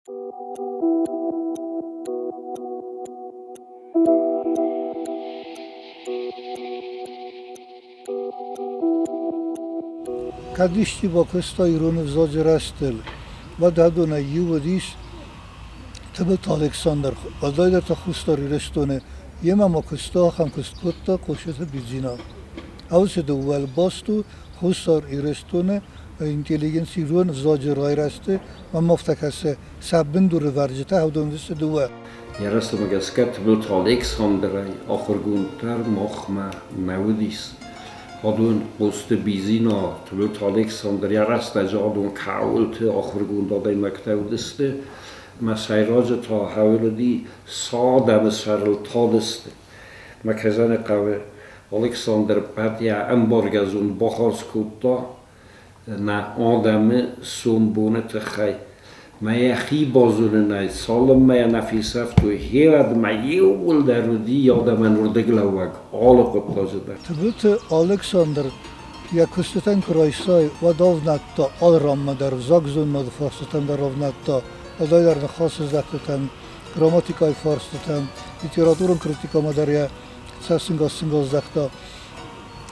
Кӕд исчи бакуыста ирон ӕвзаджы рӕзтыл, уӕд адонӕй иу уыдис Тыбылты Александр, уӕлдайдӕр та Хуссар Ирыстоны. Йемӕ ма куыста, ахӕм куыст кодта Хъусыты Бидзина. Ацы дыууӕ баст у Хуссар Ирыстоны интеллигенци ирон ӕвзаджы райрӕзты мӕм афтӕ кӕсы, сӕ бындурӕвӕрджытӕ уыдон сты дыууӕ. Йӕ рӕстӕгмӕ гӕсгӕ Тыбылты Александрӕй ахуыргонддӕр махмӕ нӕ уыдис. Адон Хъоцты Бидзина, Тыбылты Александр йӕ рӕстӕджы адон кӕуылты ахуыргонд адӕймӕгтӕ уыдысты, ӕмӕ сӕйраджы та хӕуыл уыди сӕ адӕмы сӕрыл тадысты. Мӕ кӕзӕны хъӕуы Александр ппӕт йӕ ӕмбаргӕ зонд бахардз кодта нӕ адӕмы сомбоны тыххӕй. Мӕ йӕхи базонынӕй цалынмӕ йӕ нӕ фесӕфтой, гъеуӕдмӕ иууылдӕр уыди адӕмӕн уырдыглӕууӕг алы хъуыддаджы дӕр. Тыбылты Александр йӕ куыстытӕн куы райсай, уӕд ӕвнадта алы ранмӕ дӕр, взагзонынады фарстытӕм дӕр ӕвнадта, уӕлдайдӕр ныхасы здӕхтытӕм, грамматикӕйы фарстытӕм, литературон критикӕмӕ дӕр йӕ цӕстӕнгас здӕхта.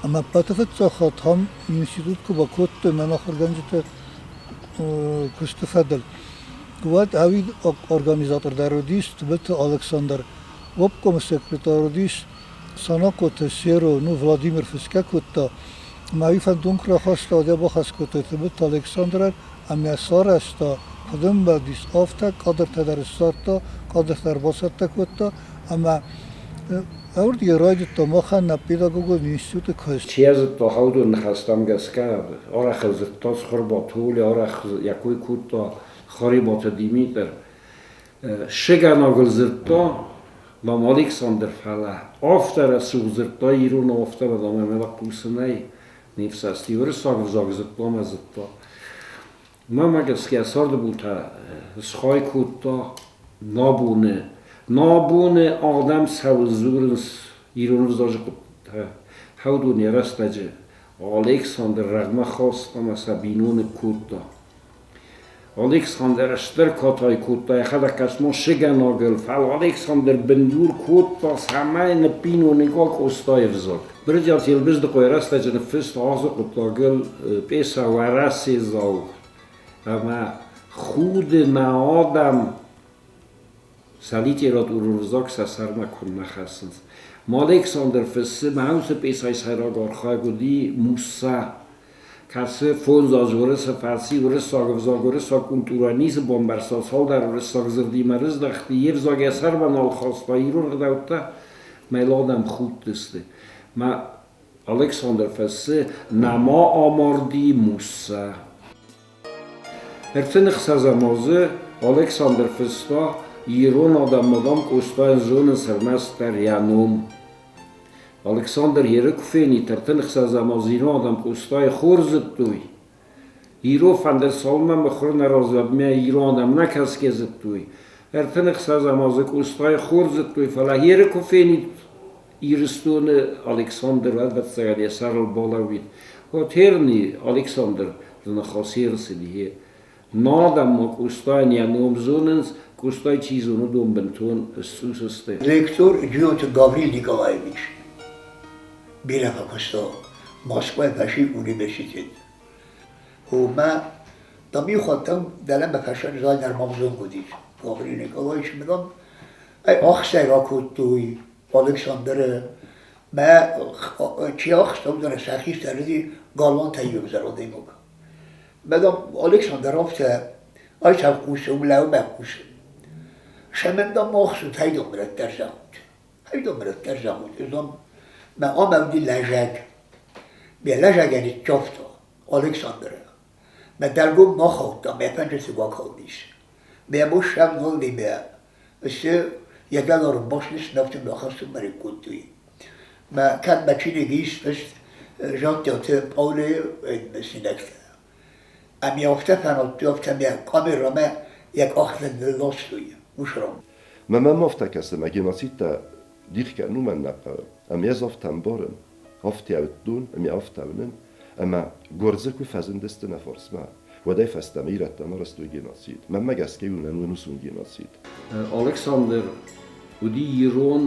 Ӕмӕ ӕппӕты фыццаг хатт ам институт куы бакодтой мӕн ахуыргӕнджыты куысты фӕдыл, уӕд ӕви организатор дӕр уыдис Тыбылты Александр, обкомы секретарь уыдис Санахъоты Серо, ну, Владимир фысгӕ кодта. Ӕмӕ уый фӕндон куы рахаста, уӕд ӕй бахӕс кодтой Тыбылты Александрӕн ӕмӕ сарӕзта, куыд ӕмбӕлдис, афтӕ кадртӕ дӕр ссардта, кадртӕ дӕр бацӕттӕ кодта ӕмӕ Ӕвӕрдгӕ райдыдта махӕн нӕ педагогон институты куыст. Чи йӕ зыдта, хаудон ныхӕстӕм гӕсгӕ, арӕх ыл дзырдта Цхуырбатули, арӕх йӕ кой кодта Харебаты Димитр. Сыгӕнӕгыл дзырдта дам Александр, фӕлӕ афтӕ рӕсугъд дзырдта ирон, афтӕ дам ӕмӕ хъусынӕй не фсӕсти. Уырыссаг ӕвзаг зыдта ӕмӕ зыдта. Мӕнмӕ гӕсгӕ царды бонтӕ схай кодта набоны. Набоны адӕм цӕуыл дзурынц ирон ӕвзаджы хъуыддӕгтӕ, уыдон йӕ рӕстӕджы Александр рӕгъмӕ хаста ӕмӕ сӕ биноныг кодта. Александр стыр катай кодта, йӕхӕдӕг кӕсмо сыгӕнӕгыл, фӕлӕ Александр бындур кодта, цӕмӕй ныббиноныг уа Къостайы ӕвзаг. Брытъиаты Елбыздыхъойы рӕстӕджы ныффыста ацы хъуыддагыл пьесӕ Уӕрӕседзау ӕмӕ худы нӕ адӕм сӕ литературон ӕвзаг сӕ сӕрмӕ куыннӕ хӕссынц. Александр фыссы, мӕ уыцы пьесӕйы сӕйраг архайӕг уыди Муссӕ, кӕцы фондз азы уырысы фӕци уырыссаг ӕвзаг, уырыссаг культурӕ ницы бамбӕрста, цалдӕр уырыссаг дзырдимӕ рыздӕхти, йе взаг йӕ сӕрмӕ нал хаста, ирон ӕгъдӕуттӕ мӕ адӕм худтысты. Мӕ Александр фыссы, нӕма амарди Муссӕ. 36 азы Александр фыста, ирон адӕммӕ, дам, Къостайӕн зонынц ӕрмӕстдӕр йӕ ном. Александр Еры куы фенид, 36 азы ирон адӕм Къостайы хорз зыдтой. Иро фӕндыр цалынмӕ мыхуыр нӕ разӕдмӕ ирон адӕм нӕ кӕсгӕ зыдтой. 36 азы Къостайы хорз зыдтой, фӕлӕ Еры куы фенид Ирыстоны Александр ӕвӕццӕгӕн йӕ сӕрыл балӕууид. Хотерни Александр ныхас ӕрцыди. Над ӕмӕ Къостайӕн йӕ ном зонынц, Къостай чи зоны, уыдон бынтон сцъус сты. Лектор Джиоты Гаврил Николаевич бирӕ фӕкуыста Москвайы фӕси университет. Уымӕ дам-иу дӕлӕмӕ фӕсӕн зал нӕрмагъзонг уыдис. Гаврил Николаевич мын ӕй ӕхсӕй ракодтой Александры мӕ чи ахста, уыдоны сӕ хистӕр уыди галуантӕй иу зӕрондӕймаг. Мӕ дам Александр афтӕ айсӕв хъусы, уым лӕууы мӕ хъусы. Сӕмӕн дам ӕхсут, хайдон бынӕттӕ зӕгъут. Хайдон бынӕттӕ зӕгъут. Ӕз мӕ ам уыди лӕзӕг. Ме лӕзӕгӕн ныццавта Александры. Мӕ дӕлгом ма хаудта, мӕ фӕнджы бакалдис. Мӕ бос сӕвнӕлди мӕ сты йӕ дӕларм баслис нӕфты бахӕссын кодтой. Мӕ кӕд мӕ чиныг ис фыст Жантеты Пъаулейы мысинӕгтӕ. Ӕмӕ афтӕ фӕнадтой, афтӕ мӕ камерӕмӕ йӕ къӕхтӕ нылластой уыцы Мӕ мӕм афтӕ кӕсы, мӕ геноцидтӕ дих кӕнын уымӕн нӕ хъӕуы, ӕмӕ ӕз афтӕ ӕмбарын, афтӕ уыдтон ӕмӕ афтӕ уынын, ӕмӕ гуырдзы куы фӕзындысты нӕ фарсмӕ, Уӕдӕй фӕстӕмӕ ирӕттӕн арӕзтой геноцид. Мӕнмӕ гӕсгӕ у ӕнусон геноцид. Александр уыди ирон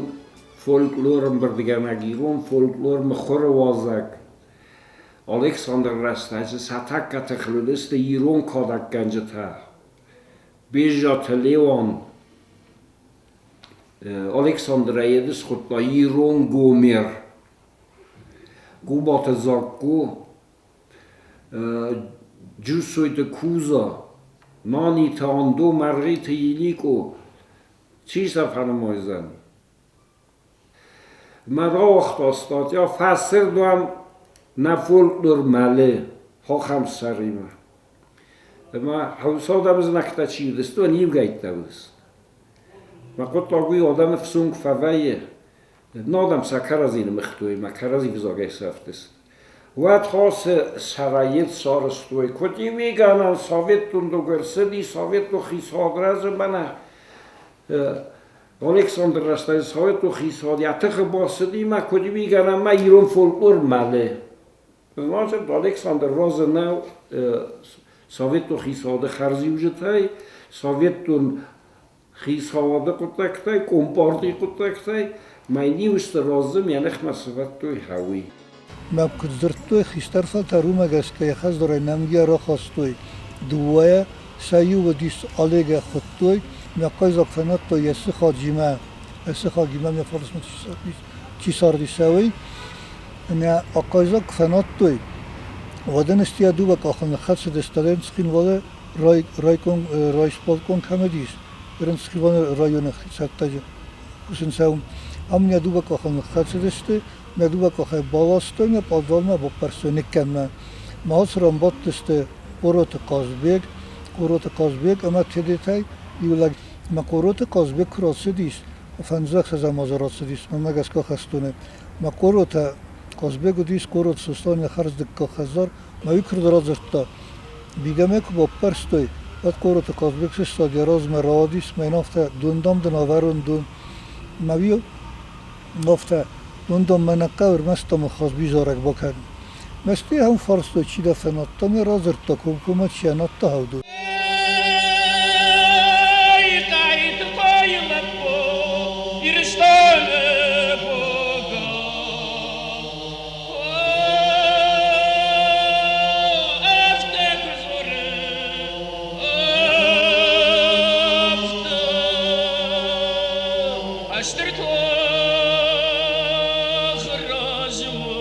фольклор ӕмбырдгӕнӕг, ирон фольклор мыхуыры уадзӕг. Александр рӕстӕджы сӕ тӕккӕ тыхыл уыдысты ирон кадӕггӕнджытӕ. Бежаты Леуан Александр ӕй схуыдта ирон Гомер. Губаты Дзакко, Джусойты Куза, Наниты Андо, Мӕргъиты Иликъо. Чи сӕ фӕнымайдзӕн? Мӕ рауагъта статья «Фӕсырдуан нӕ фольклор мӕлы» хохӕм сӕримӕ. Ӕмӕ хъӕусадӕмы знӕгтӕ чи уыдысты, уыдон иугӕйттӕ уыдысты. Мӕ хъуыддаг уый адӕмы фсонг фӕвӕййы. Адӕм сӕ кӕрӕдзи нымыгътой мӕ кӕрӕдзи взагӕй сӕфтысты. Уӕд хосы сӕрӕйыл сарӕзтой, куыд иуигӕнӕн советон дуг ӕрцыди, советон хицауад рӕзы мӕнӕ Александр рӕстӕджы советон хицауад йӕ тыхы бацыди мӕ куыд иуигӕнӕн мӕ ирон фольклор мӕлы. Значит, Александр разы нӕу советон хицауады хӕрзиуджытӕй, советон хицауады хъуыддӕгтӕй, компартийы хъуыддӕгтӕй, мӕ иу стыр разы йӕ ныхмӕ сӕвӕрдтой хауи. Мӕ куыд дзырдтой, хистӕр фӕлтӕр уымӕ гӕсгӕ йӕ хӕдзарӕй нӕмгӕ рахастой дыууӕйӕ, сӕ иу уыдис Олегӕ хуыдтой, мӕ хъӕздзаг фӕнадтой йӕ сыхаджимӕ, йӕ сыхагимӕ мӕ фарсмӕ чи цардис, уый. Ӕмӕ ахъаззаг куы фӕнадтой, уӕд ын сты йӕ дыууӕ къахыл ныххӕцыдысты Цхинвалы райком райисполком кӕм уыдис, Цхинвалы районы хицӕуттӕ кусынц ам йӕ дыууӕ къахыл ныххӕцыдысты, мӕ дыууӕ къахӕй баластой мӕ пъадвалмӕ баппӕрстой ныккӕндмӕ. Мӕ ацы ран бадтысты Хъороты Хъазбег, Хъороты Хъазбег ӕмӕ Тедетӕй иу лӕг. Мӕ Хъороты Хъазбег куы рацыдис, фӕндзӕхсӕзӕм азы рацыдис, мӕнмӕ гӕсгӕ хӕстоны. Мӕ Хъоротӕ Хъазбег уыдис Хъороты Сосланы хӕрздыккаг хӕдзар, мӕ уый куы радзырдта, мидӕмӕ куы баппӕрстой, уӕд Хъороты Хъазбег сыстад, йӕ размӕ рауадис, мӕ йын афтӕ, дон, дам, дын авӕрон дон. Мӕ уый афтӕ, дон, дам, мӕ нӕ хъӕуы, ӕрмӕст, дам, Хазби зарӕг бакӕн. Мӕскуыйы ахӕм фарстой, чи дӕ фӕнадта, мӕ радзырдта комкоммӕ, чи ӕнадта хауд. Ирыстоны богал. Афтӕ куы дзуры, афтӕ стыр тохы размӕ.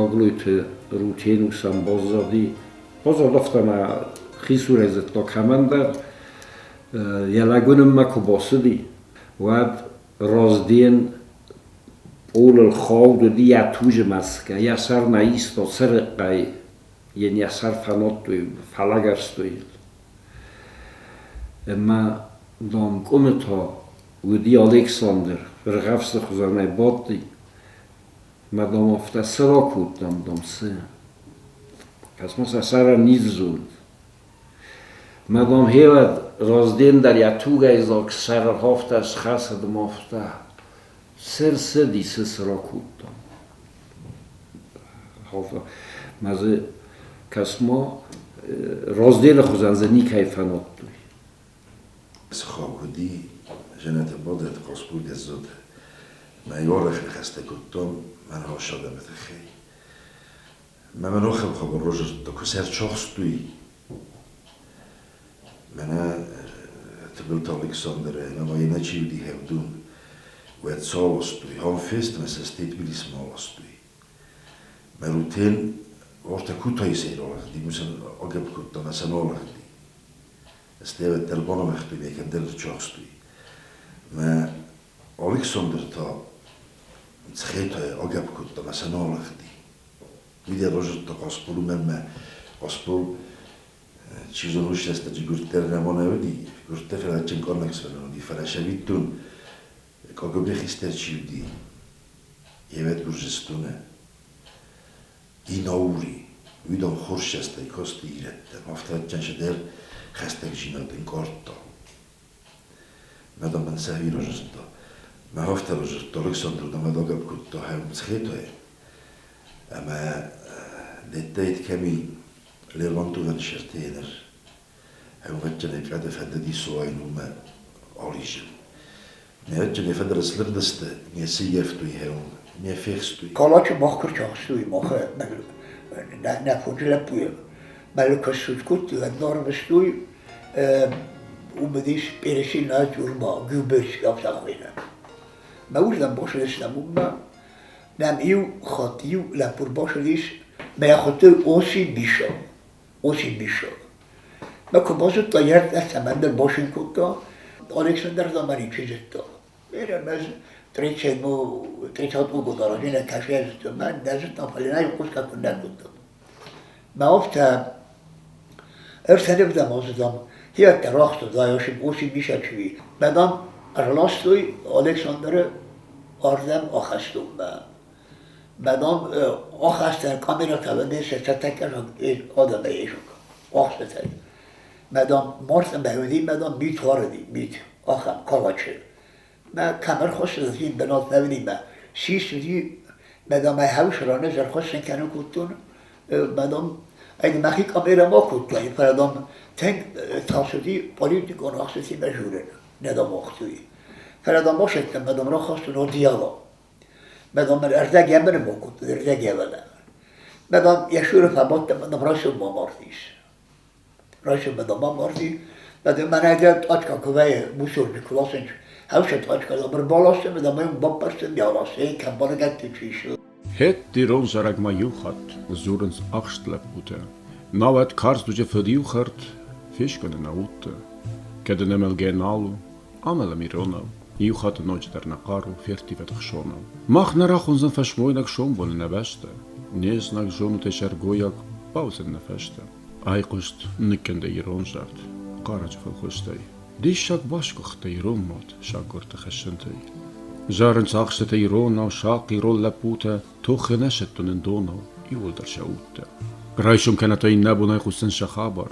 Гаглойты Рутен усӕн баззади. Баззад афтӕ ма хицурӕй зыдта кӕмӕндӕр. Йӕ лӕгуынынмӕ куы бацыди, уӕд Разден пъолыл хауд уыди йӕ туджы мӕцгӕ, йӕ сӕр нӕ иста цырыхъхъӕй, йын йӕ сӕр фӕнадтой, фӕлӕгӕрстой йыл. Ӕмӕ, дам, къуымы та уыди Александр, ӕргъӕвсы хуызӕнӕй бадти. Мӕ, дам, афтӕ цы ракодтам, дам, цы? Кӕс-ма, сӕ сӕрӕн ницы зонынц. Мӕ, дам, гъеуӕд Разден дӕр йӕ тугӕйдзаг сӕрыл афтӕ схӕцыд ӕмӕ афтӕ, цы рцыди, цы цы ракодтам? Мӕ дзы, кӕс-ма, Раздены хуызӕн дзы никӕй фӕнадтой. Сыхаг уыди Женаты Бодӕт Хъасбулгӕззод. Мӕ арӕх ныхӕстӕ кодтон мӕ ныхас адӕмы тыххӕй. Мӕ мын ахӕм хабар разырдта, куы сӕ ӕрцахстой, мӕнӕ Тыбылты Александры ӕмӕ ма йемӕ чи уыди Хӕвдун, уӕд сӕ аластой, Хамфестмӕ сӕ Тбилисмӕ аластой. Мӕ Рутен ортӕ Кутаисӕй ралыгъди, мусан агӕпп кодта мӕ сӕ налыгъди. Стӕй банавӕрдтой ме кӕмдӕр рчахстой. Мӕ Александр та Цхетайы агӕпп кодта мӕ сӕ налыгъди. Уый дӕр разырдта Хъасбол, уымӕн мӕ Хъасбол, чи зоны, уыцы рӕстӕджы гуырд дӕр нӕма нӕ уыди, гуырдтӕ фӕлӕ къаннӕг сывӕллон уыди, фӕлӕ сӕвиттон КГБ хистӕр чи уыди, йе Гуырдзыстоны Инаури, уыдон хорз кости ирӕттӕм, афтӕ дӕр хӕстӕгдзинад ӕнкъардта. Мадам мын сӕхи разырдта. Мӕ афтӕ разырдта, Александр дӕм агӕпп кодта Хӕмцхетӕй ӕмӕ деттӕйт кӕми Лермонтовӕн сӕртейнер ӕвӕццӕгӕн кӕд фӕндыди суайын уымӕ ализын. Ӕвӕццӕгӕн фӕндыр слыгъдысты, не сыййӕфтой хӕум, не фехстой. Калачы мах куы рцахстой, мах нӕ фондз лӕппуйы, мӕ куы ссуд кодтой, уӕд нормыстой уым уыдис пересильная тюрьма, Гюбельский афтӕ хуыйны. Мӕ уырдӕм бацыдыстӕм уыммӕ, нӕм иу хатт иу лӕппу ӕрбацыдис, мӕ йӕ хуыдтой Оси Миша. Оси Миша. Мӕ куы базыдта, йӕ цӕмӕндӕр бацин кодта, Александр Заманичи зыдта. Мӕ 30 года рождения кӕсгӕ зыдтон, мӕ нӕ зыдтам, фӕлӕ нӕ хъусгӕ куы нӕ кодтам. Мӕ афтӕ ӕрцӕрӕвдӕм азыдам, хиӕдтӕ рахстой, Оси Миша чи Мӕ дам ӕрластой Александры ардӕм ахӕстонмӕ. Мӕ дам ахӕстӕн камератӕ вӕдесӕ цӕттӕ адӕмӕй исок ахстытӕй. Мӕ дам мартъы уыди, мӕ дам мит уарыди, мит, ахӕм Калачы. Мӕ кӕм ӕрхуыссыд, бынат нӕ уыди мӕ сис уыди, мӕ дам ӕй хӕус раны ӕрхуыссын кӕнын кодтон, мӕ дам ӕй мӕхи камерӕ ма кодтай, фӕлӕ дам тынг тас уыди политикон ахстытимӕ журын, нӕ дам уагътой. Фӕлӕ дам басӕттӕн, мӕ дам рахастон одеяло. Мӕ дам ӕрдӕг емыны бакодтой, ӕрдӕг емыны. Мӕ дам йӕ суры фӕбадтӕн, мӕ дам райсоммӕ амардис. Райсоммӕ дам амарди. Мӕ дам мӕнӕ дӕ тъачка куы вӕййы, мусорджы куы ласынц, хӕусы тъачка дам ӕрбаластой, мӕ дам ӕй баппӕрстой, не аластой, кӕм баныгӕдтой, чи ис. Хетт ирон зарӕгмӕ иу хатт дзурынц ахст лӕппутӕ, науӕд карз дуджы фыд-иу хӕрд фескӕны нӕ удты. Кӕд ӕнӕмӕлгӕ нал у, амӕлӕм иронау, иу хатт ноджыдӕр нӕ хъару ферттивӕд ӕхсонау. Мах нӕ рахондзӕн фӕсмойнаг сомбоны нӕ бӕстӕ, не знаг зонутӕй сӕргойаг бауыдзӕн нӕ фӕстӕ. Айхъуыст ныккӕндӕй ирон зард хъарӕджы фӕлхуыстӕй. Диссаг басгуыхтӕ ирон мад саггуырты хӕссынтӕй. Зарынц ахстытӕ иронау, сахъ ирон лӕппутӕ, тохы нӕ сӕттын ӕндонау, иууылдӕр сӕ удтӕ. Райсом кӕнӕ та иннӕбон айхъусдзӕн сӕ хабар.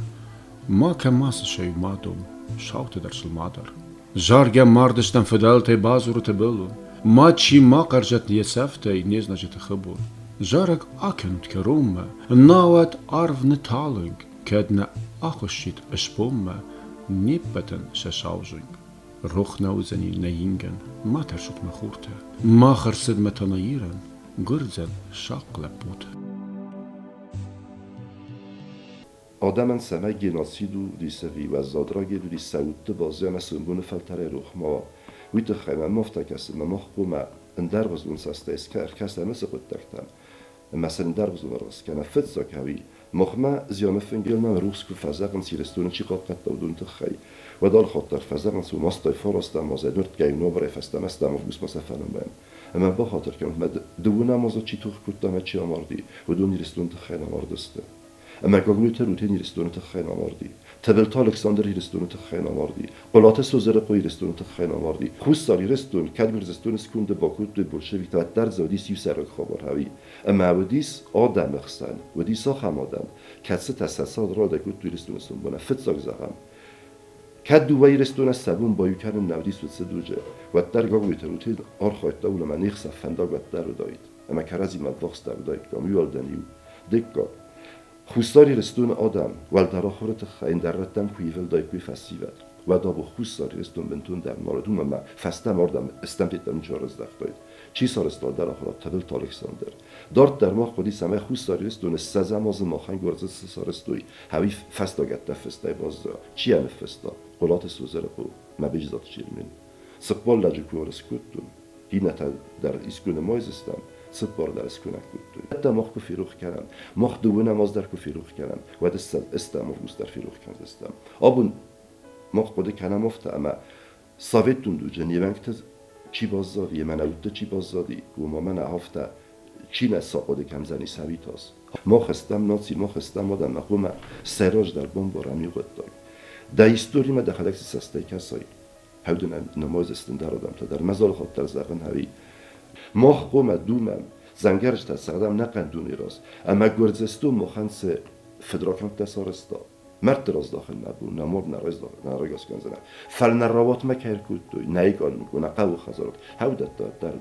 Ма кӕм мацы сӕ иу ма дом, саутӕ дӕр сыл ма дар. Заргӕ мардыстӕм фыдӕлтӕй бадзуры Тыбылон. Ма чи ма хъӕрзӕд йе сӕфтӕй не знаджы тыхы бон. Зарӕг акӕнут кӕронмӕ, науӕд арв ныталынг, кӕд нӕ ахуыссид ысбонмӕ не ппӕтӕн сӕ сау зынг. Рох нӕ уыдзӕни нӕ ингӕн, ма тӕрсут мӕ хуртӕ, мах ӕрцыдмӕ та нӕ Ирӕн гуырдзӕн сахъ лӕппутӕ. Адӕмӕн цӕмӕй геноцид у, уыди уӕззау трагеди уыди, сӕ удты баззайа ӕмӕ сомбоны фӕлтӕрӕй рох ма уа. Уый тыххӕй мӕм афтӕ кӕсы, мӕ мах хъуамӕ ӕндӕргъуызон цӕстӕй ӕркӕсӕм уыцы хъуыддӕгтӕм. Ӕмӕ сын дӕргъдзон аргъ скӕна фыццаг ӕви махмӕ зианы фынгыл нӕ рухс куы фӕзӕгъынц Ирыстоны чи хъахъхъӕдта, уыдон тыххӕй, уӕд алхатт дӕр фӕзӕгъынц, уым астай фарастӕм азӕй ныртгӕй номырӕй фӕстӕмӕ стӕм августмӕ сӕ фӕнымайӕм. Ӕмӕ бахатыр кӕнут, мӕ дыууын азы чи тох кодта ӕмӕ чи амарди, уыдон Ирыстоны тыххӕй нӕ мардысты. Ӕмӕ Гаглойты Рутен Ирыстоны тыххӕй нӕ амарди. Тыбылты Александр Ирыстоны тыххӕй нӕ амарди. Хъуылаты Созырыхъо Ирыстоны тыххӕй нӕ амарди. Хуссар Ирыстон кӕд Гуырдзыстоны сконды бакодтой большевиктӕ, уӕддӕр дзы уыдис иу сӕйраг хабар ӕви? Ӕмӕ уыдис адӕмы хсӕн, уыдис ахӕм адӕм, кӕцытӕ сӕ цард ралдӕй кодтой Ирыстоны сомбонӕн. Фыццаг зӕгъӕм, кӕд дыууӕ Ирыстонӕн сӕ бон баиу кӕнын нӕ уыдис уыцы дуджы, уӕддӕр Гаглойты Рутен архайдта ууыл ӕмӕ не хсӕв фӕндаг уӕддӕр уыдаид, ӕмӕ кӕрӕдзимӕ ӕввахсдӕр уыдаиккам, иуӕлдӕн иу. Дыккаг, Хуссар Ирыстоны адӕм уӕлдӕр ахуыры тыххӕй ӕндӕр рӕттӕм куы ивылдаиккой фӕсивӕд, уӕд абон Хуссар Ирыстон бынтондӕр нал уыд, уымӕн ӕмӕ фӕстӕмӕ ардӕм стӕмтеттӕм ничи ӕрыздӕхтаид. Чи сарӕзта уӕлдӕр ахуырад Тыбылты Александр. Дарддӕр мах хъуыди, цӕмӕй Хуссар Ирыстоны ссӕдзӕм азы махӕн гуырдзы цы сарӕзтой, ӕви фӕстагӕттӕ фыстӕй баззайа. Чи йӕ ныффыста? Хъуылаты Созырыхъо, мӕ Беджызаты Чермен. Цыппар лӕджы куы ӕрыскодтон, иннӕтӕ дӕр искуы нымайдзыстӕм, цыппар дӕр скуынӕг кодтой. Ӕддӕ мах куы ферох кӕнӕм, мах дыууынӕм аз дӕр куы ферох кӕнӕм, уӕд ӕстӕм август дӕр ферох кӕндзыстӕм. Абон мах хъуыды кӕнӕм афтӕ, ӕмӕ советон дуджы не уӕнгты чи баззади, ӕмӕ нӕ удты чи баззади, уымӕ мӕнӕ афтӕ чи нӕ сӕ хъуыды кӕндзӕни сабитас. Мах стӕм наци, мах стӕм адӕм, мах уымӕ сӕйраджыдӕр бамбарӕм иу хъуыддаг. Дӕ историмӕ дӕхӕдӕг цы цӕстӕй кӕсай, Хӕвдынӕн нымайдзыстын дӕр адӕмтӕ дӕр мӕ залхатт дӕр зӕгъын ӕви мах хъуамӕ думӕм, дзӕнгӕрзтӕ цӕгъдӕм нӕ хъӕн дуне раз, ӕмӕ Гуырдзыстон махӕн цы фыдракӕндтӕ сарӕзта, мӕрдты раздахын нӕ бон, нӕ мард нӕ райгас кӕндзынӕ, фӕлӕ нӕ рауатмӕ кӕй ӕркодтой, нӕ экономикон, нӕ хъӕуы хӕдзарад, хӕвдӕттӕ дӕр.